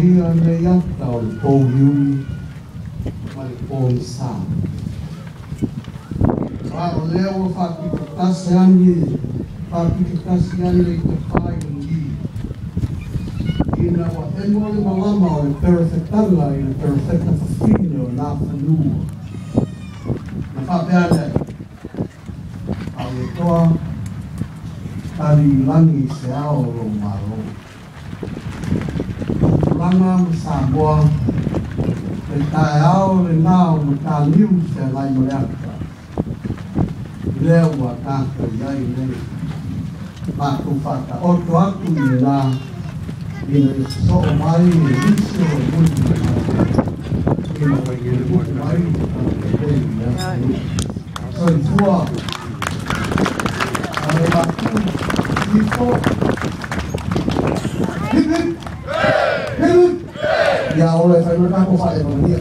ia nei ata o le pouliuli ma le pogisa. A o lea ua faapitotasi ane, faapitotasi ane i tafā i lagi, ina ua emo le malama o le perofetaga i le perofeta fafine o Nafanua. Na faapea ane ai, Auetoa tali i lagi se ao o lou Malo. Tupulaga ma Samoa, le taeao lenā o Mataniu Feagaimaleata, lea ua tatou i ai nei. Matou faataoto atu i lenā ina ia sosoo mai e nisi o lou mulimulimau ina ua tupu mai le talalelei i le atunuu. Soifua ma le matou ifo. Hip hip! Hip hip! Ia ola e fai mai tatou faemanuia.